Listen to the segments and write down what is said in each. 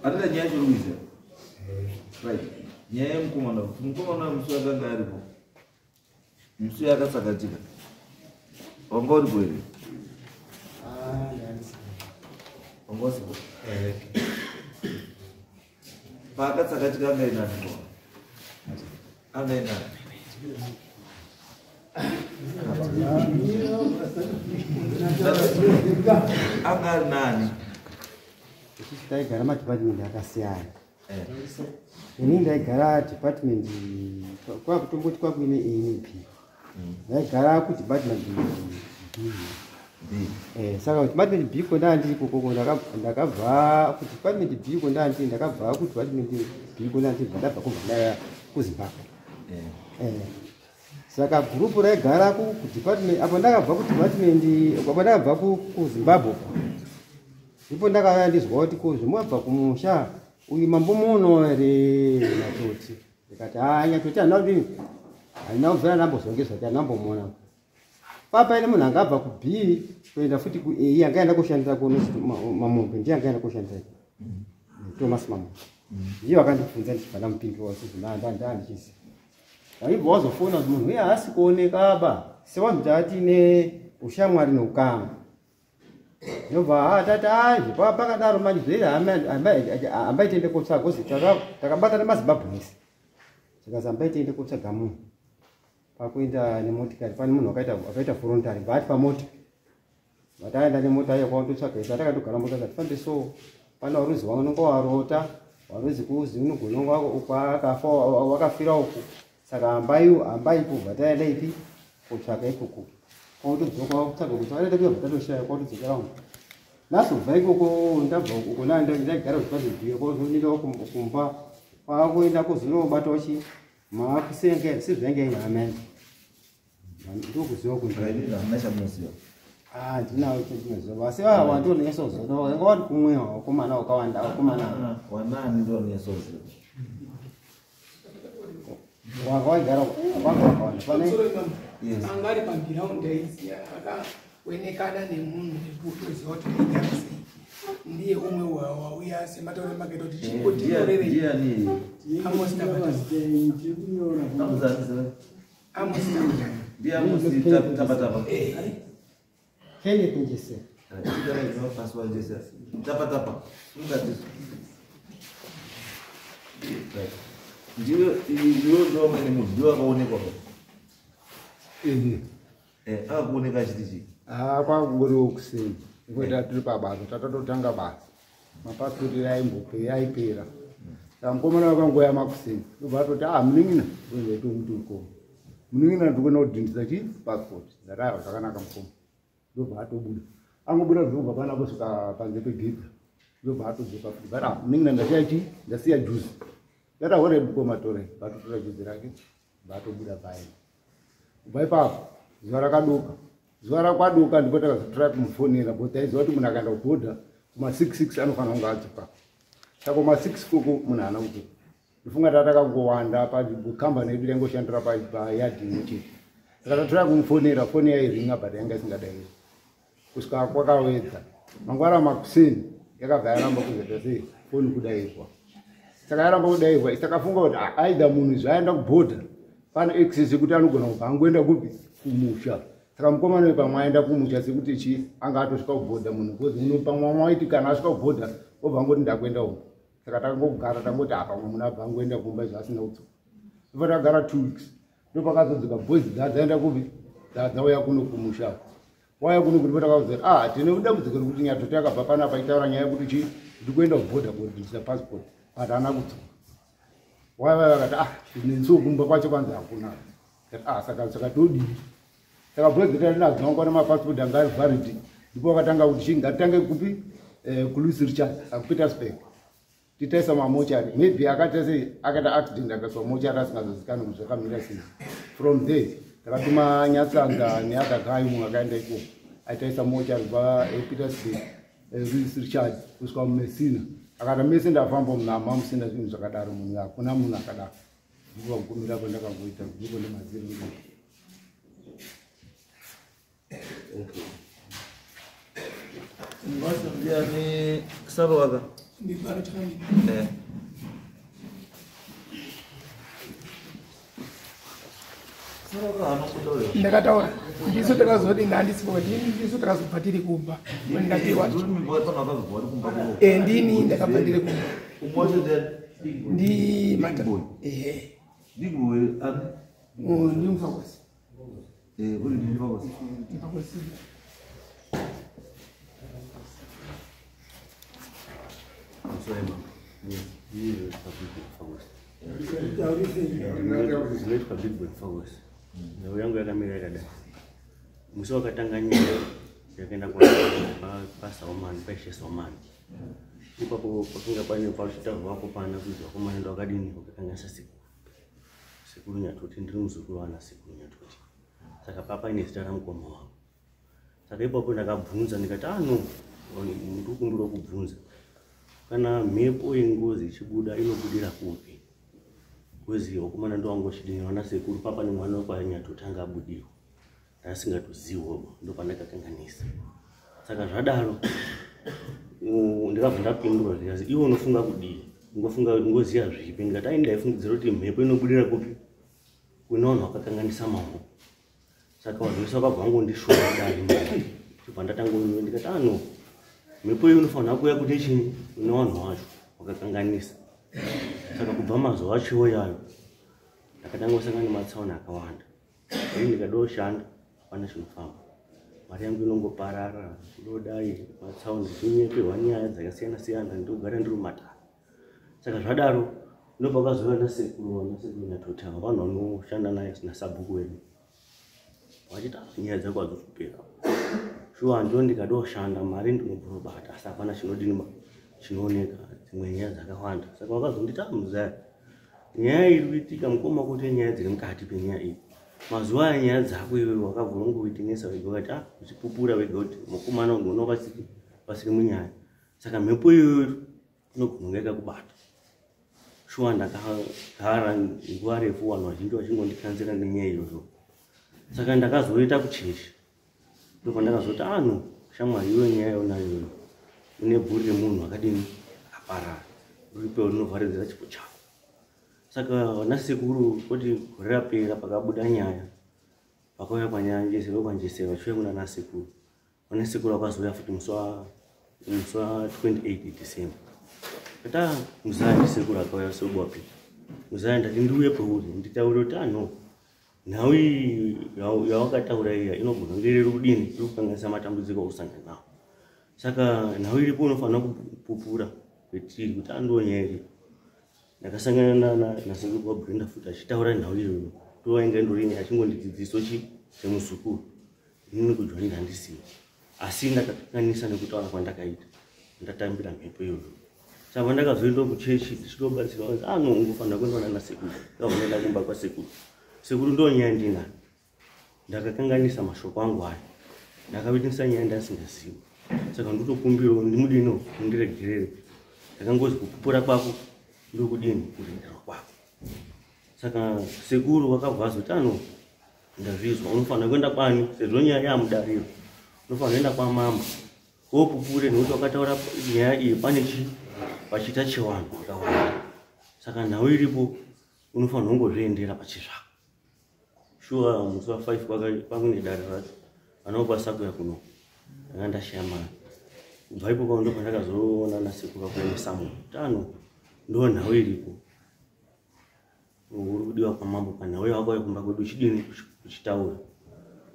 Handina nyaya yacho uri. Right, nyaya yemukomana, kuti mukomana musi akanga aripo, musi akatsakatika, wanga uripo here? Wanga usipo? Paakatsakatika anga inani? Anga inani? Anga ari nani? Isusu taigara madepartment akasiyana. Ini ndaigara department, kwakutomboti kwakuine A ne B. Ndaigara kudepartment B. B. Saka kudepartment B ko ndaa ndiri kokoko, ndakabva kudepartment B ko ndaa ndiri, ndakabva kudepartment B ko ndaa ndiri, ndabva kubva ndaya kuZimbabwe. Saka gurupu raigara kudepartment apo ndakabva kudepartment apo ndakabva kuZimbabwe, ndipo ndakauya ndizwa kuti ko zvimwabva kumusha uyu mambo muno here Nyatoti? Ndikati, "Ha, Nyatoti handina kudini, handina kubvira ndambozongezva kuti handinambomuona." Papaine munhu angabva kuB kuenda futi kuA, angaenda kushandira kuno Mamombe, ndiye angaenda kushandira Thomas Mamombe, ndiye wakandibvunza, ndichibva ndamupindura kuti ndandichiziva. Waibva wazofona kuti munhu uye haasi kuoneka ba, sevanhu taatine ushamwari neukama. Ndobva ha tati azve pakadaro manje zvoiri hambai tiende kotsvaga, kozi takabatana maZimbabwe ese. Tikazi hambai tiende kotsvaga munhu. Pakuenda nemotikari, pane munhu akaita voluntary bvaati pamota, vataenda nemota iyo kwaundotsvaga. Isa takatogara mota, tifambe. So pane waruzi wanonga warota waruzi kuzi unogona akafa, wakafira uku, saka hambai, hambaipo. Bva taenda ipi kotsvaka ikoko, kwautodzoka kutsvaga kuti vanoita kuya, bva tatoshaya, kwautodzokera umu. Nazobva ikoko, ndabva uko ndaigara kuchipazobhiya, kwauzonendawo kumba, kwakuenda kuzonobatawo chi maakusenge sezvainge ine hama yangu, ndokuziva kuti Hamuna chamunoziva? Ah, ndinawo chendinoziva, asi ava wandionesa uzoda wanga wari kumwe wakomana wakawanda, wakomana. Wanani ndionesa uziva? Wanga waigara wanga wakawanda pane. Yes. Anga ari pagiraundi aiziya akaonekana nemunhu nekutoziva kuti aigara sei, ndiye umwe wauya sematauro makaita kuti chikotiorerei. Ndiani? Amos Tabata. Amuzanise. Amos Tabata. Ndiye Amosi Tapatapa? Kenneth Njese. Tapatapa ungatiso. Ndiwe, ndiwe, ndiwe mwene munhu, ndiwe akaonekwa pa? Akakuoneka achiti chii? Ah, kwakungoriwo kuseni ngoita tiri pabasa, tatatotanga basa, mapasipoti aipera. Saka mukomana wakangoya makuseni, ndobva atoti, "Ah, munin'ina," ndoitomuti mukoma, "Munin'ina, ndikuenda kudhindisa chi pasipoti." Ndati, "Aiwa, zvakanaka mukoma." Ndobva atobuda, angobuda zvobva pana kusvika panze pegedhi, ndobva atodzoka futi, but, "Ah, munin'ina, ndasiya chi ndasiya juzi." Ndati, "Alright mukoma, torai." Vatotora juzi rake, vatobuda paenda. Kubva ipapo zuva rakadoka, zuva rakwadoka ndipo takazotora kumufonera, because taiziva kuti munhu akaenda kubhodha kuma66 anofanira kunge adzoka. Saka kuma6 koko munhu haana kudzoka. Ndofunga tatakangowanda pakambani yedu, taingoshandira payadhi imwe chete. Saka tatora kumufonera, foni yairinga but yanga isingadairi kusvika kwakawedza. Mangwana makuseni yakabva yaramba kuzoita sei foni kudairwa. Saka yaramba kudairwa, takafunga kuti aidha munhu zvaenda kubhodha, pane access yekuti anogona kubva angoenda kupi, kumusha. Saka mukomana uyu pamwe aenda kumusha, sekuti chi anga atosvika kubhodha munhu, because munhu pamwe waiti kana asvika kubhodha obva angoti ndakuenda umu. Saka takangogara tangoti apa pamwe munhu abva angoenda kumba izvo asina kudzoka. Ndobva tagara 2 weeks, ndopakazodzoka boys dzaenda kupi, dzauya kuno kumusha. Waya kuno kuti patakaudza kuti ah, tine dambudziko rekuti Nyatoti akabva panapa achitaura nyaya yekuti chi ndikuenda kubhodha kodhindisa passport, but haana kudzoka. Waya vaya vakati, "Ah, nensuwo kumba kwacho kwanzi hakuna." Kati, "Ah, saka todii?" Saka boys tati nadzo mangwana mapassport anga ari valid. Ndipo vakatanga kuti chi ngatitange kupi, kuLouis Richard akuPietersburg, titaisa mamochari, maybe akaita sei, akaita accident, akaiswa mochari asingazozikanwi kuti zvakamira sei. From there takatuma Nyatsanza neother guy mumwe akaenda ikoko, aitaisa mochari kubva ePietersburg, Louis Richard, kusvika muMessina. Akati mese ndafamba munhu musina zvinhu zvakadaro, munhu hakuna munhu akadaro. Ndipo pagumira pandakangoita, ndipo nemaziro ndo. Okay. Mwacho ndiani Saruwaka? Ndibaro chakamira. Eh. Saruwaka haana kutaura. Ndakataura. Ndisu takazoti ndandisipo ndisu takazobva tiri kumba. Ndapiwa. Eh, ndini ndakabva ndiri kumba. Umwe wacho ndiani? Ndi mata. Big boy. Eh. Big boy ani? Oh, ndi mfakosi. Eh, uri ndi mfakosi. Mfakosi. Zvinoitwa Big Boy Focus. Nhau yangu yakamira yakadai. Musi wakatanga nyaya yakaenda kwaSaumani, kwaIshe Saumani. Ipapo pakanga pane pachitaurwa kupana kunzi vakomana ndovakadini vakakanganisa sekuru. Sekuru Nyatoti, ndiri muzukuru waana sekuru Nyatoti. Saka papaine zita ramukoma wangu. Saka ipapo ndakabvunza ndikati ah no, ndikukumbira kubvunza. Kana mhepo yengozi ichibuda inobudira kupi? Ngozi vakomana ndovangu vachidini vana sekuru papa nemwana wekwaNyatoti anga abudiwa. Ndasingatoziwo ndopandakakanganisa. Saka zvadaro ndakabva ndapindura ndikazi iwe unofunga kudii? Ungofunga ngoziya zvipi? Ndikati ai ndaifungidzira kuti mhepo inobudira kupi? Kune vanhu vakakanganisa maoko. Saka vanhu vese vakabva vangondishora kudai. Ndobva ndatanga ndikati ah no, mhepo iyi inofanira kuuya kune chii? Kune vanhu vacho vakakanganisa. Saka kubva mazuva acho iwayo ndakatanga kusangana nematsaona akawanda. Ini ndikada kushanda hapana chinofamba. Mari yangu inongoparara, kudodai matsaona ndichinyeperwa nyaya dzakasiyana siyana, ndogara ndiri mumatare. Saka zvadaro ndopakazouya nasekuru, nasekuru Nyatoti ava vanhu vanoshanda naye nasabhuku wedu. Vachiti ah, nyaya dzako hadzizi kupera. Shuwa ndo ndikada kushanda mari ndinobva asi hapana chinodini chinooneka, dzimwe nyaya dzakawanda. Saka vakazonditi ah, muzaya, nyaya iri kuitika mukoma kuti nyaya dziri mukati penyaya iyi. Mazuva aya nyaya dzako iwewe wakabva wangowitinesa wega ukati ah, uchipupura wega kuti mukomana unoona vasiri munyaya. Saka mhepo iyoyo inogona kunge yakakubata. Shuwa ndakagara nguva refu vanhu vazhinji vachingondikanzira nenyaya iyoyo. Saka ndakazoita kuchechi. Ndopandakazoti ah no, shamwari iwe nyaya yaunayo iyoyo. Une bhuri remunhu akadini akaparara. Uripe rinovharidzira chipo chako. Saka vana sekuru kuti gore rapera pakabuda nyaya. Vakauya kwaNyanjese, vekwaNjese vachiuya kuna ana sekuru. Vana sekuru vakazouya futi musi wa 28 December. Kata muzaya ndisekuru akauya sebopi. Muzaya ndati ndiuye pauri nditaure kuti ah no. Nhau iyi yawakataura iya inogona kunge iri kudini iri kukanganisa matambudziko ausangana nawo. Saka nhau iripo unofanira kupupura kwetiri kuti andiwo nyaya iripo. Ndakasangana nasekuru waBrenda futi achitaura nhau iyoyo. Ndowainge ndorini achingondidzidziso chi semuzukuru. Inini kujoni handisiwo. Asi ndakakanganisa nekutaura kwandakaita. Ndatambira mhepo iyoyo. Saka ndakazoenda kuchechi ndichitobatsirwa kunzi ah no, ungofanira kuenda nasekuru. Ndakabva ndaenda kumba kwasekuru. Sekuru ndo nyaya ndinayo. Ndakakanganisa mashoko angu aya. Ndakawitinisa nyaya ndasingazivi. Saka ndotokumbirawo ndimudino mundiregerere. Ndakangozi kupupura kwako ndokudini kuregererwa kwako. Saka sekuru vakabva vazoti ah no, ndazvizwa unofanira kuenda kwani sezvo nyaya yamudariro. Unofanira kuenda kwamambo. Wopupure nekuti wakataura nyaya iyi pane chi pachiita chevanhu vakawanda. Saka nhau iripo unofanira kungozviendera pachizvako. Shuwa musi wa 5 kwakune dare racho vanokwanisa kuuya kuno. Ndanga ndashaya mari. Kubva ipapo ndipo pandakazoona nasekuru vakuendesa munhu. Tano ndo nhau iripo. Uri kudiwa kwamambo panhau yawakauya kumba kwedu uchidini uchitaura.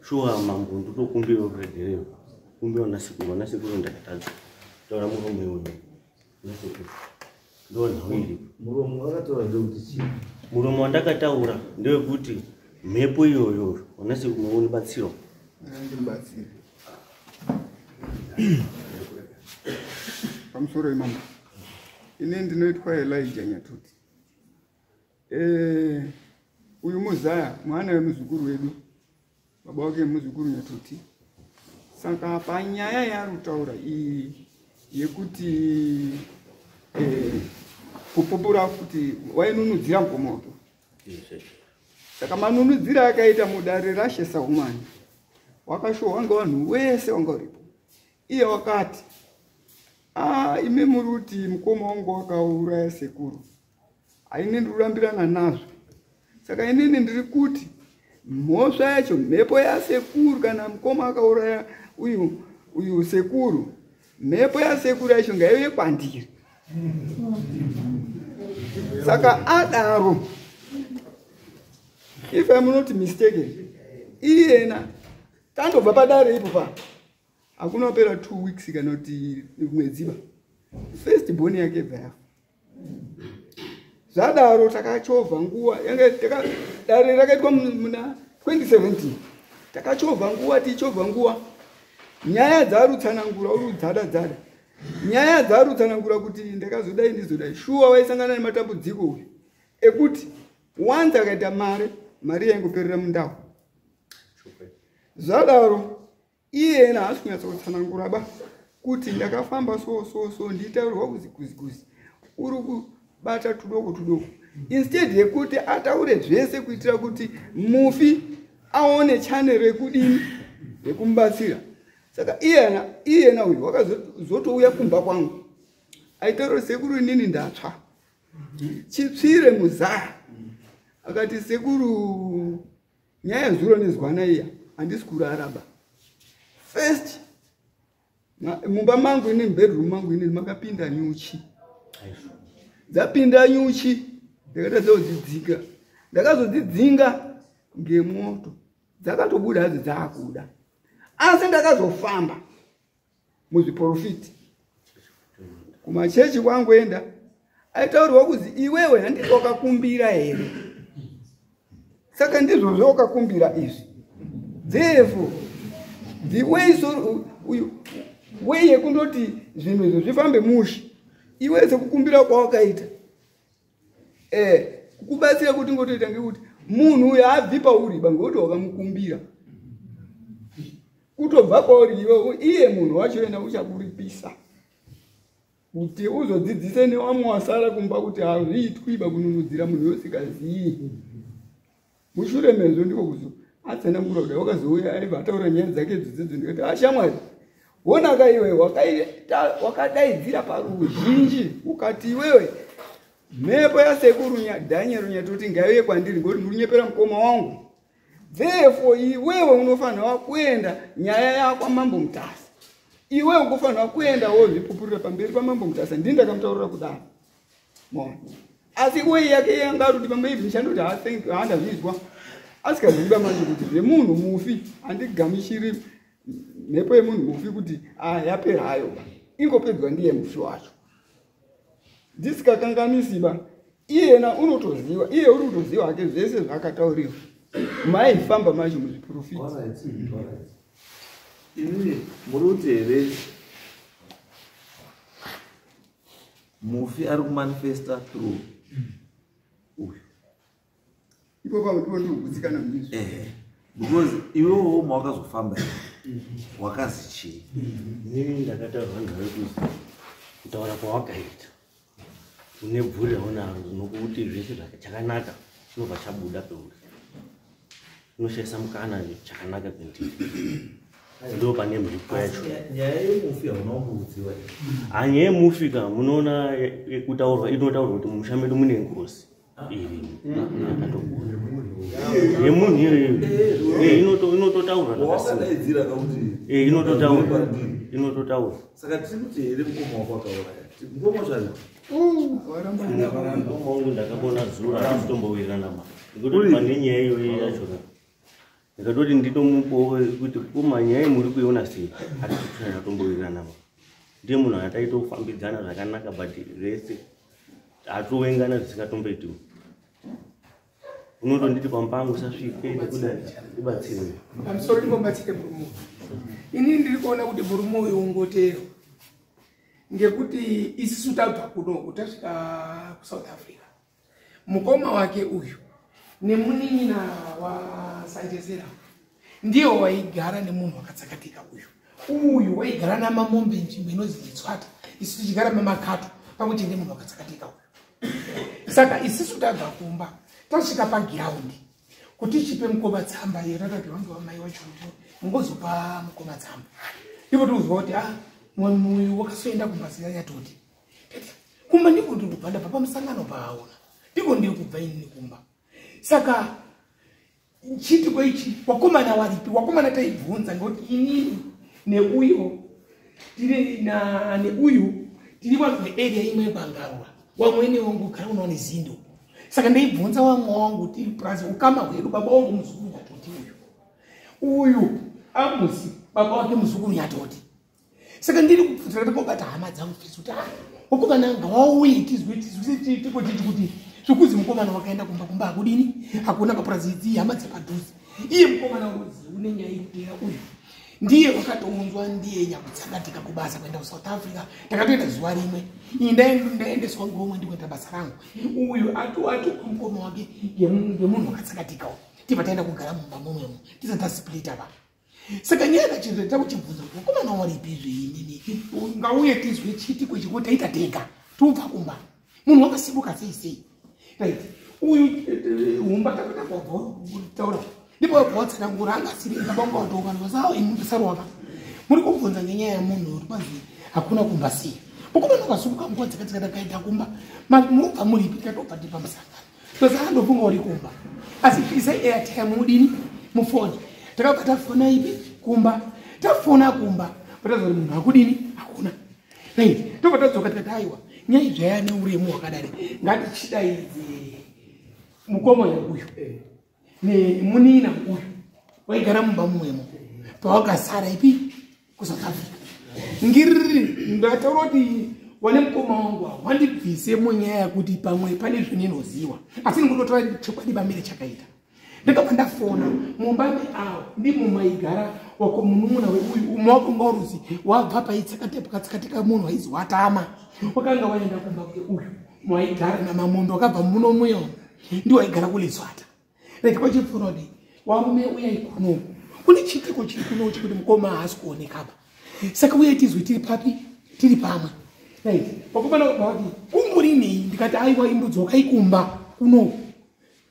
Shuwa mambo ndotokumbira ruregerero. Kumbira nasekuru, nasekuru ndakatadza. Taura muromo iwoyo. Nasekuru. Ndo nhau iripo. Muromo wakataura ndekuti chii? Muromo wandakataura ndewekuti mhepo iyoyo wanasekuru unibatsirawo. Ndimubatsire. Pamusoro imambo. Ini ndinoitwa Elijah Nyatoti. Uyu muzaya mwana wemuzukuru wedu, baba wake muzukuru Nyatoti. Saka panyaya yaari kutaura iyi yekuti kupupura kuti wainunudzira mukoma wake. Saka manunudzira akaita mudare raShe Saumani wakashohwa ngevanhu wese wanga uripo. Iye wakati Ah, imi muri kuti mukoma wangu wakauraya sekuru, haini ndikurambirana nazvo. Saka inini ndiri kuti mhosva yacho mhepo yasekuru, kana mukoma akauraya uyu sekuru, mhepo yasekuru yacho ngaiuye kwandiri. Saka adaro, if I'm not mistaken, iyena tandobva padare ipo pa hakuna kupera 2 weeks kana kuti mwedziba, first born yake bva yafa. Zvadaro takachovha nguva, dare rakaitwa muna 2017, takachovha nguva, tichovha nguva, nyaya dzarutsanangura uri dzada dzada nyaya dzarutsanangura kuti ndakazodai ndizodai. Shuwa waisangana nematambudziko uyu ekuti wanzi akaita mari yaingoperera mundau. Zvadaro iyena haasi kunyatsokutsanangura ba kuti ndakafamba so so so, nditaurirwa kuzi kuzi kuzi uri kubata tudoko tudoko, instead yekuti ataure zvese kuitira kuti mufi aone channel yekudini yekumubatsira. Saka iyena uyu wakazotouya kumba kwangu aitaura, sekuru inini ndatsva chitsvire muzaya. Akati, sekuru, nyaya zuro nezwana iya handisi kuraraba. First, mumba mangu ini, mubedroom mangu ini makapinda nyuchi, dzapinda nyuchi ndakatadza kudzidzinga, ndakazodzidzinga ngemoto, dzakatobuda hadzo dzaakuda. Asi ndakazofamba muzviprofiti kumachechi kwanguenda, aitaurirwa kuzi iwewe handiti wakakumbira here? Saka ndizvozvo wakakumbira izvi. Therefore the way, so uyu way yekundoti zvinhu izvo zvifambe mushe, iwe sekukumbira kwawakaita, kukubatsira kuti ngotoita ngekuti munhu uyu haabvi pauri ba, ngekuti wakamukumbira kutobva kwauri iwe, iye munhu wacho ena uchakuripisa kuti uzodzidzise nevamwe wasara kumba kuti hazviitwi ba kununudzira munhu yosikazii. Mushure mezvo ndiko kuzo atsanangura kudai, wakazouya aibva ataura nyaya dzake idzodzo. Ndikati, ashamwari, wonaka iwe wakadaidzira paruzhinji ukati iwewe mhepo yasekuru Daniel Nyatoti ngaiuye kwandiri ngekuti ndirinyepera mukoma wangu. Therefore iwewe unofanira kuenda nyaya yakwa Mambo Mutasa, iwewe ukufanira kuenda wozvipupurira pamberi paMambo Mutasa. Ndini ndakamutaurira kudaro, maona. Asi uye yake yanga ari kuti pamwe ibvi ndichandoti handazvizwa, asikaziva manje kuti zvemunhu mufi handigamishiri mhepo yemunhu mufi kuti yapera hayo ba, ingopedzwa ndiye mufi wacho. Ndisikakanganisi ba, iyena unotoziva, iye uri kutoziva hake zvese zvaakatauriwa maifamba macho muzviprofiti. Inini muri kuti here mufi ari kumanifesta through uyu? Ipo pamwe ndipo ndiri kugutsikana ndizvo. Because iwewo mawakazofamba wakazi chii? Inini ndakataurwa nhau yekuti kutaura kwawakaita une bvuri raunaro nokuti zvese chakanaka chinobva chabuda peuri, unoshaisa mukana chakanaka kwendiri, ndo pane mhepo yacho. Nyaya yemufi hauna kumbokudziwa? Hanyaya yemufi ka, munoona kutaurwa inotaurwa kuti mumusha medu mune ngozi irimo yakatobuda yemunhu iyoyo. Inototaurwa zvakasimba. Wakadaidzira kakuti Inototaurwa, inototaurwa. Saka tiri kuti here mukoma wako akauraya mukoma zvayo? Mukoma wangu ndakaona zuro hatisitombowirirana ma ndikutoti pane nyaya iyoyo yachona, ndikatoti nditomupowo kuti koma nyaya muri kuiona sei, hatisi tombowirirana ma ndiye munhu ataitofambidzana zvakanaka, but zvese hatowengana zvisingatomboitiwo. Unotonditi pampangu usasvike ndikudai, ndibatsire. Pamusoro ndimbobatsire murume uyu. Inini ndiri kuona kuti murume uyu ungotero ngekuti isisu tabva kunoku tasvika kuSouth Africa, mukoma wake uyu nemunin'ina waSanjezera ndiwo waigara nemunhu wakatsakatika uyu. Uyu waigara namamombe nzvimbo inonzi Chitswata, isu tichigara mamakato pamwe chete nemunhu wakatsakatika uyu. Saka isisu tabva kumba tasvika pagiraundi kuti chipe mukoma tsamba iyo, takati vange vamai wacho kuti mungozopa mukoma tsamba, ivo tikuzwa kuti a Uyu wakasoenda kumba siyanyatoti kumba ndiko ndiri kubva, ndabva pamusangano paaona ndiko ndiri kubva inini kumba. Saka chiitiko ichi wakomana waripi? Wakomana taibvunza ngekuti inini neuyo tiri na neuyu tiri vanhu vearea imwe yepangarura, wamwene wangu ugara unowa nezindo. Saka ndaibvunza wamwe wangu tiri plus ukama hwedu, baba wangu muzukuru Nyatoti, uyu Amusi baba wake muzukuru Nyatoti. Saka ndiri kubvunza ndakobata hama dzangu fisi kuti wakomana ngawauye tizwe chiitiko chichi kuti zvekuzi mukomana wakaenda kumba, kumba hakudini, hakuna papurazi idzi hama dzepadhuze. Iye mukomana uzi une nyaya yekutera uyu ndiye wakatounzwa ndiye nyakutsakatika kubasa kuenda kuSouth Africa. Takatoenda zuva rimwe, ini ndaendeswa ngomwe ndikuenda basa rangu, uyu atu mukoma wake ngemunhu wakatsakatikawo, tibva taenda kugara mumba mumwemo tisati tasplita pa. Saka nyaya kachizve takuchibvunza kuti mukomana waripi zveinini, ngauye tizwe chiitiko ichi kuti taita tega tobva kumba munhu wakasimuka sei sei. Right, uyu humba takata kwabva ndipo wabva watsanangura anga asiri ega banga watokana vasawo imupisarwaka muri kubvunza ngenyaya yemunhu uri kwanzi hakuna kumba sei. Mukomana wakasimuka nguva dzakadzika takaenda kumba, murubva muripi? Tikatobva tiri pamusangano tosa andofunga uri kumba, asi isai airtime mudini mufoni. Takabva tafona ipi kumba, tafona kumba patazoti munhu hakudini, hakuna. Right, tobva tadzoka tikati aiwa nyaya izvaya neuremu hwakadari ngatichidaidze mukoma uyu nemunina uyu waigara mumba mumwemo pawakasara ipi kuSouth Africa. Ngiriri ndataura kuti wane mukoma wangu awo wandibvise munyaya yekuti pamwe pane zvininoziwa, asi ndingototora chokwadi pamire chakaita. Ndakabva ndafona mumba meawo ndimo maigara wako munun'una weuyu umwe wakonga uruzi wabva paitsakatika munhu waizi watama wakanga waenda kumba kweuyu mwaigara namamondo wakabva muno muyo ndiwo waigara kulizwata. Right, kwachipfuura kuti warume uyai kunoku kune chiitiko chiri kuno chekuti mukoma haasi kuonekapa, saka uyai tizwe tiri papi tiri pamwe. Right, vakomana vabva vati kungori nei, ndikati aiwa imbudzokai kumba kunoku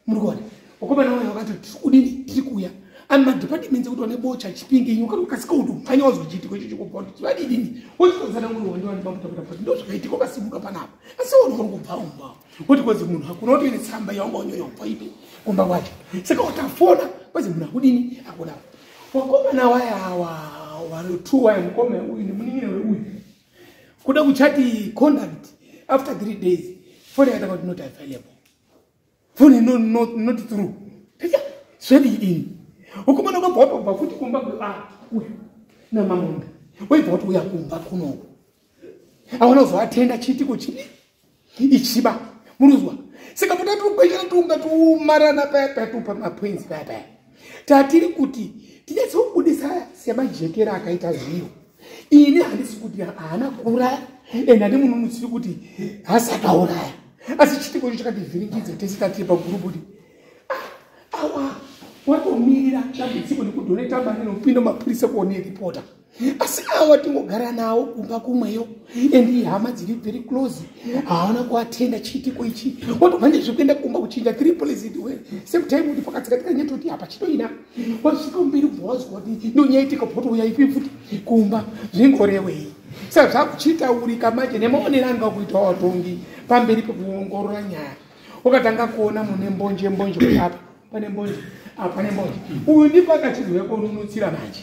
muri kuona. Vakomana vaya vakati tiri kudini tiri kuuya ani madepartments ekuti wane bocha chipinge inyi wakati ukasika kuti umhanya wazwa chiitiko icho chikubva kuti vadidini wochitotsanangurwa ndiwani bamutakuta kuti ndo zvakaitika ukasimuka panapa asi wona uri kubva umba woti kwanzi munhu hakuna watoine tsamba yawanga wanyora kubva ipi kumba kwacho. Saka watafona kwanzi munhu hakudini hakuna. Wakomana waya watu waya mukoma uyu nemunin'ina weuyu kuda kuchati contact after 3 days phone yakatanga kuti not available, phone not through. Zvedidini ukomana ukabva watobva futi kumba uyu namamunda waibva kuti uya kumba kunoku aona kuzoatenda chiitiko chidi ichiba muruzwa. Saka mutatikweshera tunga tumarana paya paya tupa mapoints paya paya tatiri kuti tinyatsokubudisa semajekera akaita zviro. Ini handisi kuti haana kuuraya ende handi mununutsiri kuti hasakauraya, asi chiitiko icho chakativhiringidza tese tatiri pagurupu kuti awa watomirira dambudziko nekudhoneta mari nopinda mapurisa kuone ripota, asi awa tingogara nawo kumba kumweyo and hama dziri very close hawana kuatenda chiitiko ichi watobva ndezvekuenda kumba kuchinja 3 police same time kuti pakatsikatika nyatoti apa chitoina wasvika mberi kubva wazwa kuti ndonyaitika potouya ipi futi kumba zvingorewei. Saka zvakuchitaurika manje nemaonero anga kuita watongi pamberi pekuongorora nyaya wakatanga kuona mune mbonje mbonje kuti apa pane mbonje apa pane mbonje uyu ndipo akachizouya kununutsira manje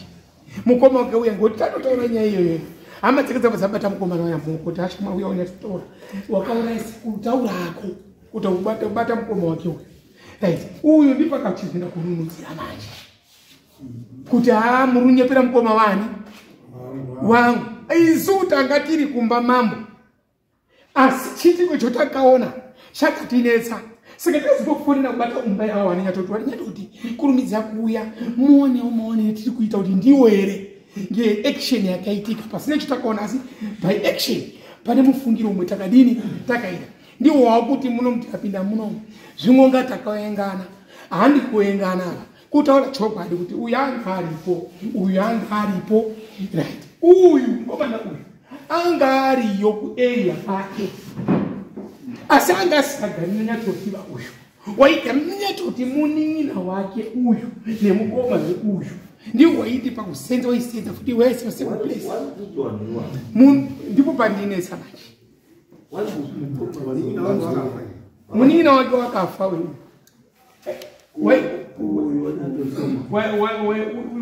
mukoma wake uya ngoti tatotaura nyaya iyoyo hama dzake dzabva dzabata mukomana uya muoko kuti ashama uya unyatotaura wakaurayisa kutaura ako kuti ubata mukoma wake uyu. Right, uyu ndipo akachizoenda kununutsira manje kuti haa muri kunyepera mukoma wani wangu, isu tanga tiri kumba mambo asi chiitiko chotakaona chakatinetsa. Saka tikazotofonera kubata umba yavo vanonyatoti vanonyatoti kurumidza kuuya muonewo maonere tiri kuita kuti ndiwo here ngeaction yakaitika pasina chotakaona, asi by action pane mufungiro umwe takadini takaita ndiwo wakuti muno tikapinda muno zvimwe takaengana handi kuengana ava kutaura chokwadi kuti uyu anga aripo uyu anga aripo. Right, uyu mukomana uyu anga ariyo kuarea kwake asi anga asingagari nanyatoziva uyu waigara nanyatoti munin'ina wake uyu nemukoma weuyu Ndiwo waiti pakusenza waisenza futi waisiwa same place. Ndipo pandinetsa manje. Munin'ina wake wakafa uyu.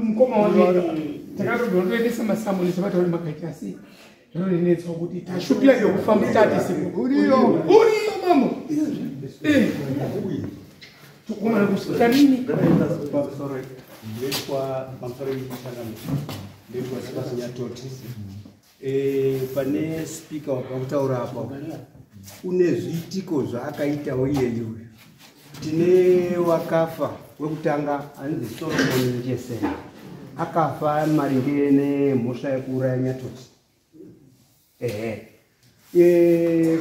Mukoma wake takatoendesa masamoni sevatauri makaita asi zvinonetsa kuti tashupira pekufamba tati siku. Uriyo. Uriyo mambo. Tukumana kusvika nini? Pamusoro ndoitwa pamusoro ndoitwa Sebas Nyatoti. Pane speaker wabva kutaura apa une zviitiko zvaakaitawo iyeyu uyu. Tine wakafa wekutanga anonzi Solomon Njesera, akafa maringe nemhosva yekuuraya Nyatoti. Ehe,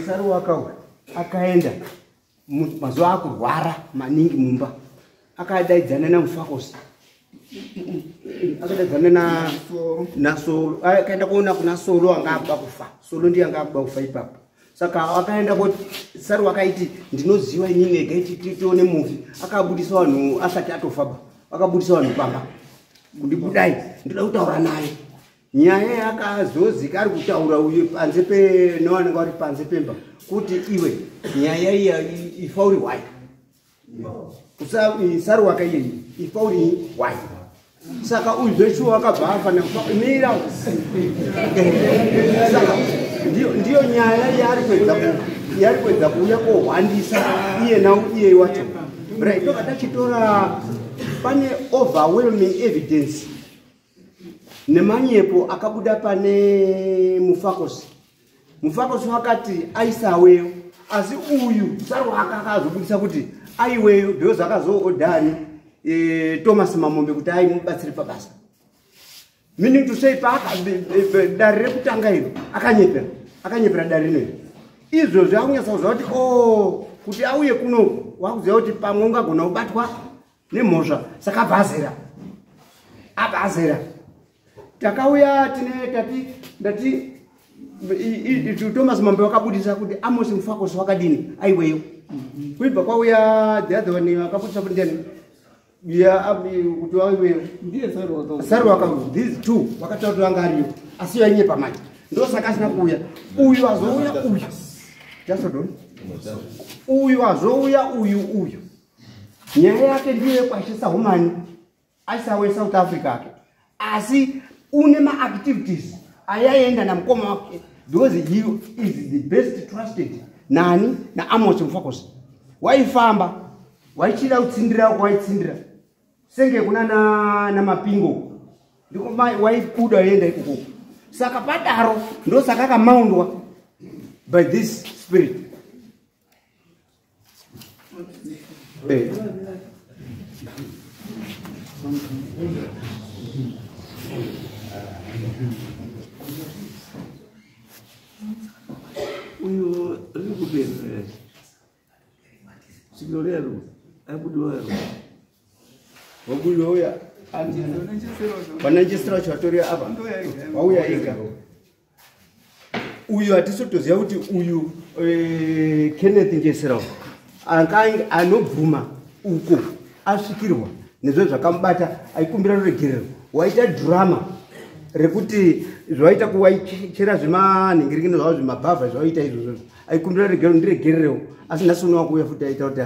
Saruwaka uyu akaenda mazuva akurwara maningi mumba, akadaidzana naMufakosi, akadaidzana naSolo, akaenda kuona kuna Solo anga akuda kufa. Solo ndiye anga akuda kufa ipapo. Saka akaenda kuti Saruwaka aiti ndinoziva inini ega tione mufi. Akabudisa vanhu asati atofaba, akabudisa vanhu pamba kuti budai ndoda kutaura naye. Nyaya yakazozika ari kutaura uyu panze nevanenge vari panze pemba kuti iwe nyaya iya ifauri hwai, Saruwaka iyeyi ifauri hwai. Saka uyu zveshuwa wakabva afa mira. Saka ndiyo nyaya yaari kuedza kuuya kohwandisa iye nau iye wacho. Right, toka tachitora pane overwhelming evidence nemanyepo akabuda pane Mufakosi. Mufakosi wakati aisaweyo, asi uyu Saruwaka akazobudisa kuti aiweyo, because akazoodhani Thomas Mamombe kuti aimubatsire pabasa. Meaning to say dare rekutanga iro akanyepera dare rino. Izvozvo akunyatsa kuziva kuti oh, kuti auye kunoku wakuziva kuti pamwe ungagona kubatwa nemhosva, saka abva azera. Takauya tine tati ndati Thomas Mambe wakabudisa kuti Amos Mufakosi wakadini aiweyo. Kuibva kwauya the other one akabudisa kuti ndiani kuti aiweyo. Ndiye Saruwaka. Saruwaka, these two wakataura kuti vanga ariyo, asi yainyepa manje. Ndosaka asina kuuya. Uyu azouya uyu. Just hold on. Uyu azouya uyu. Nyaya yake ndiyo yekwashisa humani aisawe South Africa ake. Asi une maactivities ayaenda namukoma wake because he is the best trusted nani naAmos Mufakosi. Waifamba waichida kutsindira kwaitsindira senge kuna namapingo ndiko waibuda yenda ikoko. Saka padaro ndosaka akamaundwa by this spirit. Uyu riri kupera svikiro rero abudiwa ero wabudiwa uya vananjesera vacho vatori apa wauya ega. Uyu hatisi kutoziva kuti uyu Kenneth Njesera anobvuma uko asvikirwa nezvo zvakamubata, aikumbira ruregerero, waita drama rekuti zvaita kuwaichera zvemanhingiringino zvavo zvemabhavha zvavaita izvozvo, aikumbira ruregerero, ndiregererewo, asi nhasi uno wakuuya futi aita kuti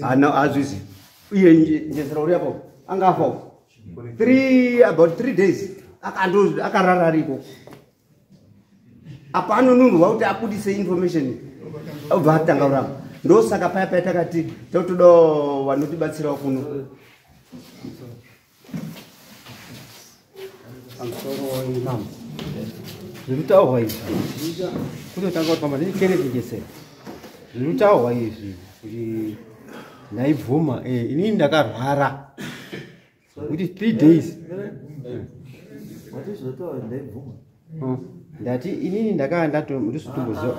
hazvizi. Iye Njesera uri apo anga afawo about 3 days akarara ariko apa, anonunurwa kuti abudise information obva atanga kuramba. Ndosaka paya paya takati totoda vanotibatsirawo kuno. Pamusoro imam, zviri kutaurwa izvi kutotanga kuti pamba Kenneth Njesera, zviri kutaurwa izvi kuti ndaibvuma, inini ndakarwara kuti 3 days. Mati zvataura ndaibvuma. Ndati inini ndakaa ndato ndisitomboziva.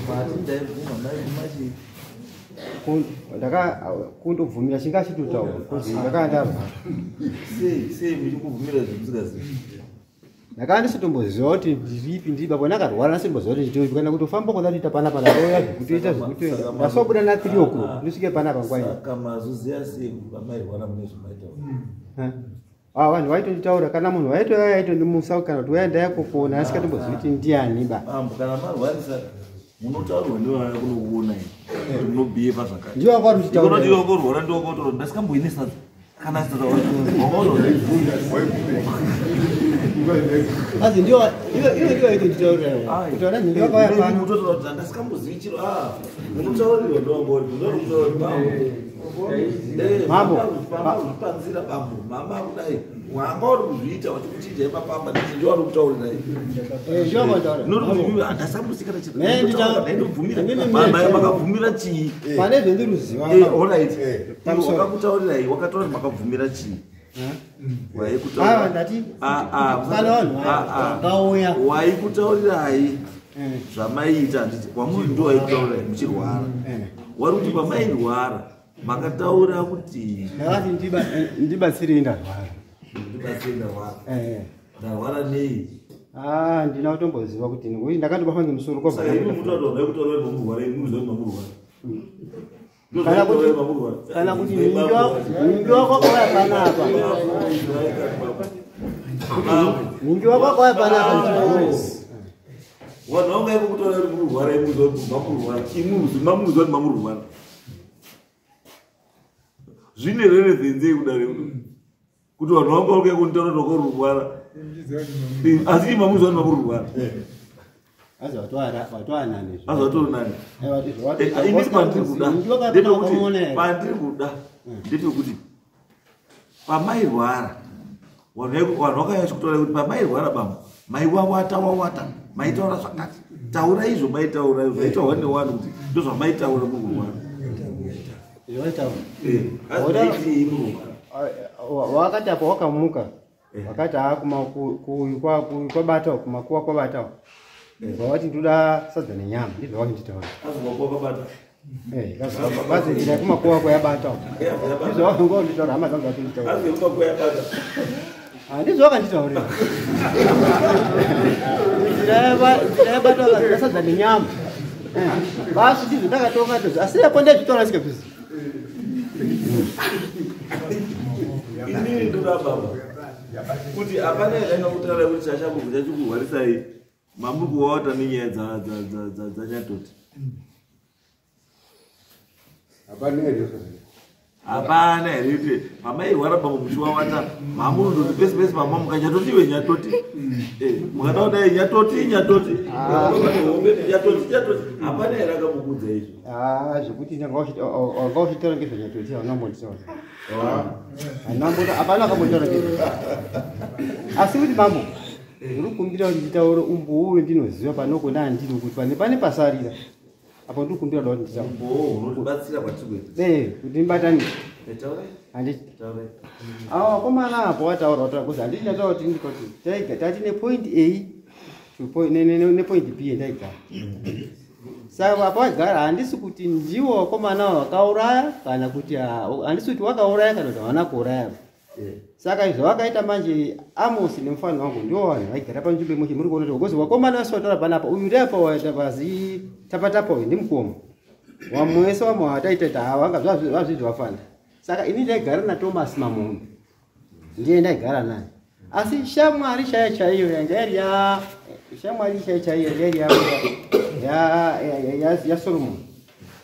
Mati ndaibvuma, ndaibvuma chii? Ndaka kundobvumira chinga chitotaura kuzi ndakaa ndarwara. Sei muchikubvumira zvamusingazivi? Ndakanga ndisitomboziva kuti ndiripi ndiri papo ndakarwara ndasitomboziva kuti ndiripi kana kutofamba kwandatoita panapa ndakauya zvekutoita zvekuti ndasobuda na 3 o'clock ndisvike panapa nguva ino. Saka mazoziva sei kuti pamairwara mune zvamaitaura? Ah, vanhu vaitonditaura kana munhu waitouya aitondimusa kana kuti uya ndayakokona asikatombozivi kuti ndiani ba. Bambo, kana marwarisa munotaurirwa nevaya kunokuonai kuti munobhiyevha zvakati. Ndivo vanga vari kutitaurira. Ikona ndivo vakorwara ndivo vakotaura ndasikamboine sadza. Kana sadza wakaona. Asi ndivo ivo ivo ndivo vaitonditaurira. Kuti vana nhingi vakauya pano. Munotaura kuti handasikambozivi chiro. Ah, munotaurirwa ndivo vanga vari kutaura bambo. Mambo. Panzira bambo, mama kudai. Wanga uri kuzviita wachikuchinja ipapamba nditi ndiwo ari kutaurirai. Eh, ndivo vakutaura. Noti kuti handasambosika Ne, chiro. ndita- Ndinobvumira. Mama makabvumira chii? Pane zvendiruziva. Eh, all right. Pamusoro. Wakakutaurirai, wakataura kuti makabvumira chii? Waikutaurira. Ava ndati Ah, ah, pane vanhu ah, ah. vakauya. Waikutaurirai Eh. zvamaiita handiti kwamuri ndo waikutaurirai muchirwara. Eh. Wari kuti pamairwara makataura kuti Ndakati ndibatsirei ndarwara. ndibatsire ndarwara. Eh. Ndarwara nei? Ah, ndina kutomboziva kuti ngokuti ndakatobatwa ngemusoro kwabva. Saka imi mutaura waikutaura kuti mamurwara, imi muziva kuti mamurwara. Ndo Kana kuti zvaikutaura mamurwara. kana kuti ningi wako akauya panapa. Ningi wako akauya panapa ndichibvunza. Vanhu vanga iko kutaura kuti murwara, imi muziva kuti mamurwara. Imi muziva kuti mamurwara. Zvine relevance yei kudare kuti vanhu vanga vari kunditaura kuti wakarurwara. Asi imi mamuziva kuti mamurwara. Azi watoanani. Asi watori nani? Eh, wati Eh, Ini pandiri kuda Ningi wako akauya ndepekuti wakamuona here? pandiri kuda ndepekuti pamairwara vanhu vakauya vachikutaura kuti pamairwara bambo maiwawata wawata maitaura zvakati taura izvo maitaura izvo zvaitaurwa nevanhu kuti ndozvamaitaura mururwara. Zvaitaura. Eh, asi maitii mururwara? Wakati apo wakamuka wakati kwabata kumakuwa kwabata wawati ndoda sadza nenyama ndizvo wakanditaura. Asi makuwa kwabata. Bazi njira yekumakuwa kwayabata ndizvo wakangonditaura hama dzangu dzatonditaura. Asi yekumakuwa yabata. Ndizvo wakanditaurira nzira yabata wakazira sadza nenyama basi ndizvo ndakatonga tozvo asi apo ndazvitaura sikabvisi. Inini ndoda baba kuti hapana here angakutaura kuti chachakubva chachikurwarisai mamuri kuwawata nenyaya dzanyatoti. Hapana here? Hapana here kuti pamairwara bambo muchiwawata mamurundoti pese pese pamamuka nyatoti iwe nyatoti. Eh, mukada kudai nyatoti nyatoti nyatoti nyatoti hapana here akamukudza izvo? Ah, zvekuti wanga uchitaura ngezvanyatoti hauna kumbonditaura. Hapana akambotaura ngezvo. Asi kuti mambo ndiri kukumbira kuti nditaure umbowo wendinoziva panoko ndandiri kuti pane pasarira apo ndiri kukumbira kuda kuti nditaure. Umbowo hunotibatsira kwatiri kuenda. Eh, kuti ndibatanidze. Eh, taurai. Handiti. Taurai. Ava vakomana apo wataura wataura kuzi handiti ndataura kuti ndikoti taiga tati nepoint A to point nepoint B yandaigara. Saka apo wagara handisi kuti ndiwo vakomana ava vakauraya kana kuti handisi kuti wakauraya kana kuti havana kuuraya. Saka izvo vakaita manje Amos nemufana wangu ndiwo vanhu vaigara panzvimbo imwe muri kuona kuti because vakomana vese vataura panapa uyu ndiapa waita pazi tapatapa uyu ndimukoma. Vamwe vese vamwe vataita hava vanga vazvizvi vafana. Saka ini ndaigara naThomas Mamombe. Ndiye ndaigara naye. Asi shamwari chaiyo chaiyo yanga iri ya shamwari chaiyo chaiyo yanga iri ya Solomon.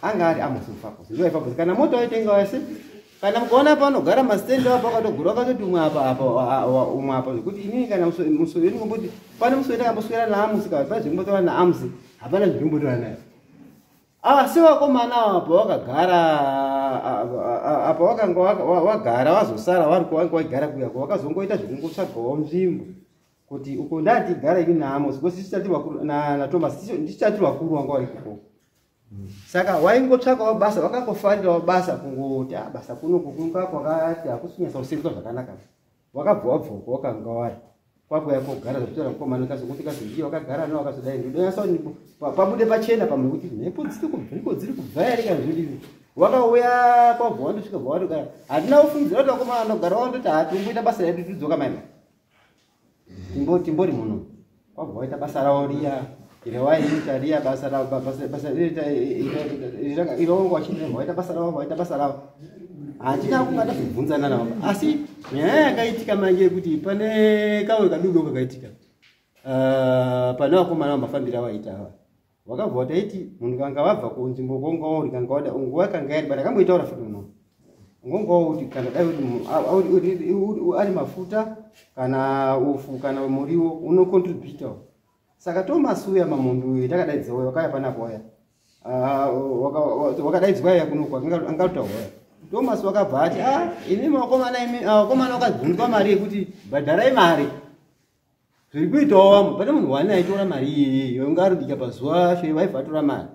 Anga ari Amos Mfakosi. Ndiwo aifakosi. Kana moto waitenga wese kana mukaona panogara masitendi apo akatogura akatoti umwe apa apa umwe apa zvekuti inini kana musoro ndingomboti pane musoro ndakamboswera naAmusi kana pane zvekumboswera naAmusi hapana zvekumboswera naye. Asi vakomana ava pavakagara apa vakanga wagara vazosara vari kwavanga vagara kuya vakazongoita zvekungotsvagawo nzvimbo kuti uko ndatigara ini naAmosi because tisu tati vakuru naThomas ndisu tati vakuru vanga vari ikoko. Saka waingotsvakawo basa vakangofarirawo basa kungoti basa kuno kukunga kwakati hakusi kunyatsa kusenzwa zvakanaka. Wakabva wabva uko wakanga wari kwakuya kogara zvekutaura mukomana kazokuti kazi ndiye wakagara nawo akazodai ndodonyatsa kuti pabude pachena pamwe kuti mhepo dziri kubva iko dziri kubva here kana zvodini. Wakauya kwabva wandosvika bva watogara handina kufungidzira kuti vakomana vanogara wandoti hatimboita basa redu tidzoka maima. Timbori muno kwabva waita basa ravo riya rewaiita riya basa ravo basa irongo wachiremba waita basa ravo waita basa ravo. Handina kungada kubvunzana navo, asi nyaya yakaitika manje yekuti pane kamwe kadudu kakaitika pane vakomana vamafambiro avaita ava vakabva vataiti munhu kanga vabva kunzvimbo kwonga uri kanga wada nguva kanga yari but akamboitaura futi uno ngongawo kuti kana dai uri ari mafuta kana ufu kana muriwo unocontributa. Saka Thomas uya mamombe uyu takadaidzwa uya wakauya panapa uya wakadaidzwa iya kunoku angatotaura Thomas wakabva ati a imi vakomana, imi vakomana wakabvunzwa mari yekuti bhadharai mari zviri kuitawo vamwe. Pane munhu wani aitora mari iyeye yonga arubika pazuva racho vaibva atora mari.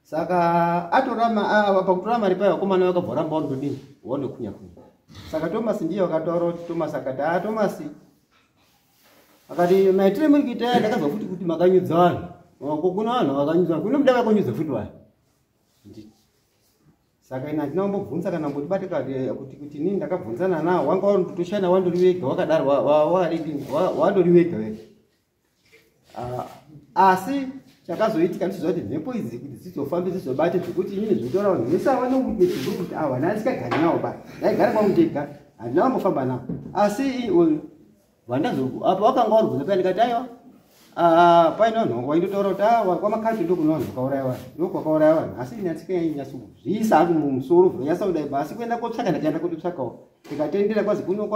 Saka atora pakutora mari payo vakomana vakabva varamba vandodini vandokunya kunya. Saka Thomas ndiye wakataura kuti Thomas akati a Thomas akati maitire muri kuita aya ndakazwa futi kuti makanyudza vanhu. Kuna vanhu vakanyudza, kune muda vakanyudza futi vanhu. Saka ina handina kumbobvunza kana mbotibate kuti inini ndakabvunzana nawo wanga wandotoshanda wandori wega wakadaro wakadini wandori wega wega. Asi chakazoitika ndichiziva kuti mhepo idzi kuti dzizofambe dzizobate zvekuti inini zvinotora vanhu vese ava nowitness kuti ava handisingagari navo ba ndaigara kwangu ndega, handina kumbofamba navo. Asi vandazo apa wakanga warubvunza paya ndikati aiwa, paine vanhu waindotaura kuti kwamakati ndokune vanhu vakauraya vanhu, ndokwakauraya vanhu. Asi ini handisinganyatso-zviisa hangu mumusoro zvonyatsa kudai, asi kuenda kotsvaka ndakaenda kototsvakawo tikatendera kwazi kuno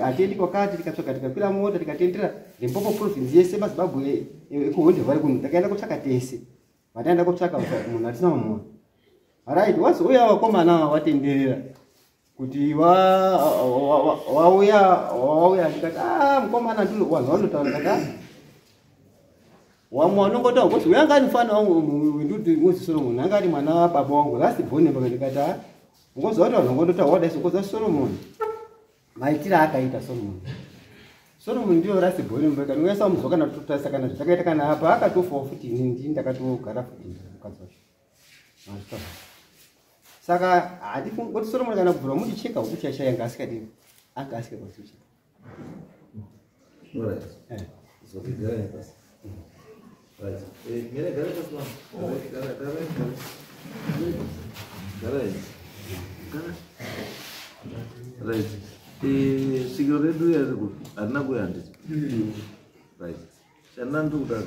hatiendi kwakati, tikatsvaka tikakwira mota tikatendera Limpopo Province yese, maZimbabwe ekuHonde Valley kuno takaenda kotsvaka tese. Vataenda kotsvaka munhu hatisina kumuona. Right, wazouya vakomana watenderera kuti wauya wauya ndikati a mukomana vanhu vanotaura. Ndikati wamwe vanongotaura kuti uyo anga ari mufana wangu ngozi Solomon anga ari mwana wababa wangu last born paka. Ndikati a ngoziva kuti vanhu vangondotaura wadai so Solomon maitiro aakaita Solomon, Solomon ndiyo last born paka ndingaisa muzwa kana kutotarisa kana zvitakaita kana apa akatofawo futi ini ndini ndakatogara futi mukadzi wacho. Saka handifungi kuti Solomon kana kubvura muchicheka huku chaichai anga asikadini anga asikakwanisi kucheka. Alright. So, garai pasi. Right. Mira, garai pasi mama. Garai, garai, garai. Garai. Garai. Right. Svikiro redu riri kupi? Harina kuuya handiti? Right. Chandandiri kuda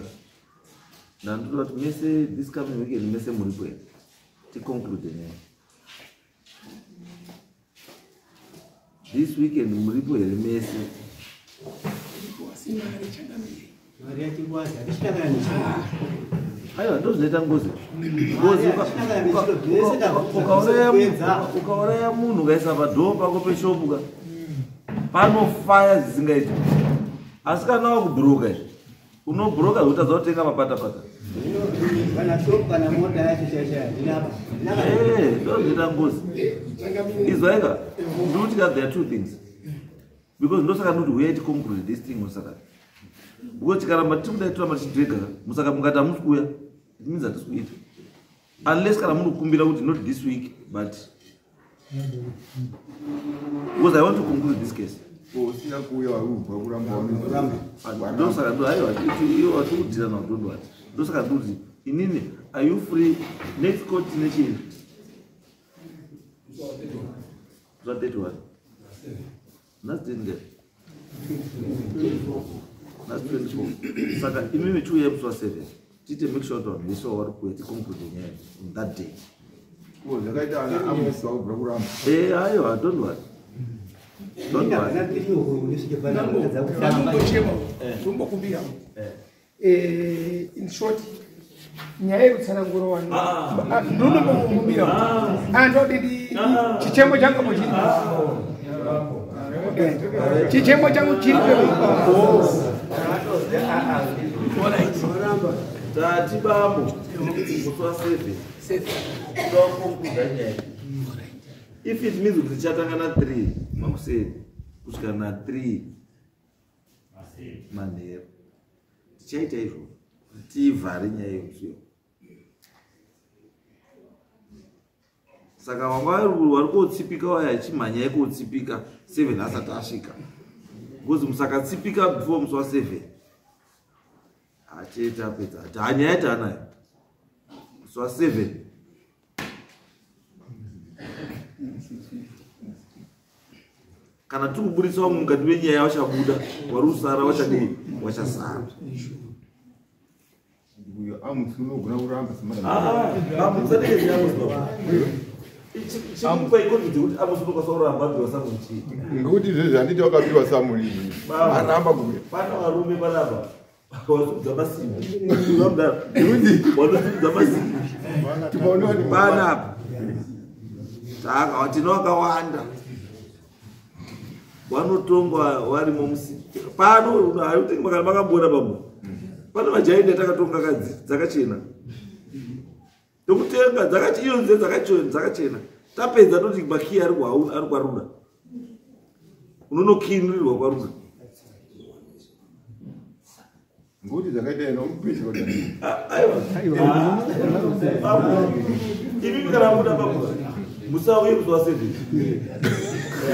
ndandiri kuti mese this coming weekend mese muripo here ticonclude nyaya this weekend? Muripo here mese? Asi mari changamire. Mari yatikwazi hatichitangana nechiro. Aiwa, ndo zvinoita ngozi. Ngozi ukauraya munhu ukaisa padhoo pako peshopu ka panofaya zvisingaiti, asi kana wakubhuroka izvi unobhuroka zvekutadza kutenga mapatapata. Kana shopu kana mota yacho chaichai handina. Ndo zvinoita ngozi. Izwaika ndikuti ka there are two things because ndosaka ndikuti huyai ticonclude this thing musaka because tikaramba tiri kudai toramba tichidrega musaka mukati hamusi kuuya, it means hatisi kuita unless kana munokumbira kuti not this week, but because I want to conclude this case. Usina kuuya warubva kuramba. Ndosaka ndo aiwa iwo watikudzira nawo, don't worry. Ndosaka ndikuti inini are you free next court nechii zva 31 nhasi tenge nhasi 24. Saka imimi chiuyai musi wa7 tiite make sure kuti vanhu vese vavari kuuya ticonclude nyaya on that day. Zvakaita ana amusi wakubva kuramba. Aiwa, don't worry, don't worry. Ndambochema ndombokumbira in short nyaya yekutsanangura vanhu ndonombokumbira andodi chichemo changu chiri chichemo changu chiri. Tati bambo musi wa7 toconcluda nyaya. If it means kuti tichatanga na3 makuseni kusvika na3 manheru tichaita izvozvo kuti tivhare nyaya yemusiyo. Saka vanga vari kotsipika vaya chimhanyai kotsipika 7 asati asvika. Because musakatsipika before musi wa7 hatitapedza hati hanyaya taanayo musi wa7. Kana tiri kuburitsa vamwe mukati menyaya vachabuda, wari usara wachadii, wachasara. Uyo amusi unogona kuramba. Chikupa ikonzi kuti amusi unokwanisa kuramba apiwa samuni chii? Ngekuti izvezvi handiti wakapiwa samuni iyi, aramba kuuya. Pano varume panapa wasimudza masimbi, wanosimudza masimbi panapa. Saka tino vakawanda vanotongwa varimo musi pano. Haikuti kana makambona pamwe pane majaindi atakatonga kadzi dzakachena, tokutenga iyo nze dzakachena, tapedza toti makiyi ari kwaruda, unonokiinurirwa kwaruda. Ngekuti zvakaita ena umupesha. Aiwa, imi kana muda pamuka musauye musi wa7. Right.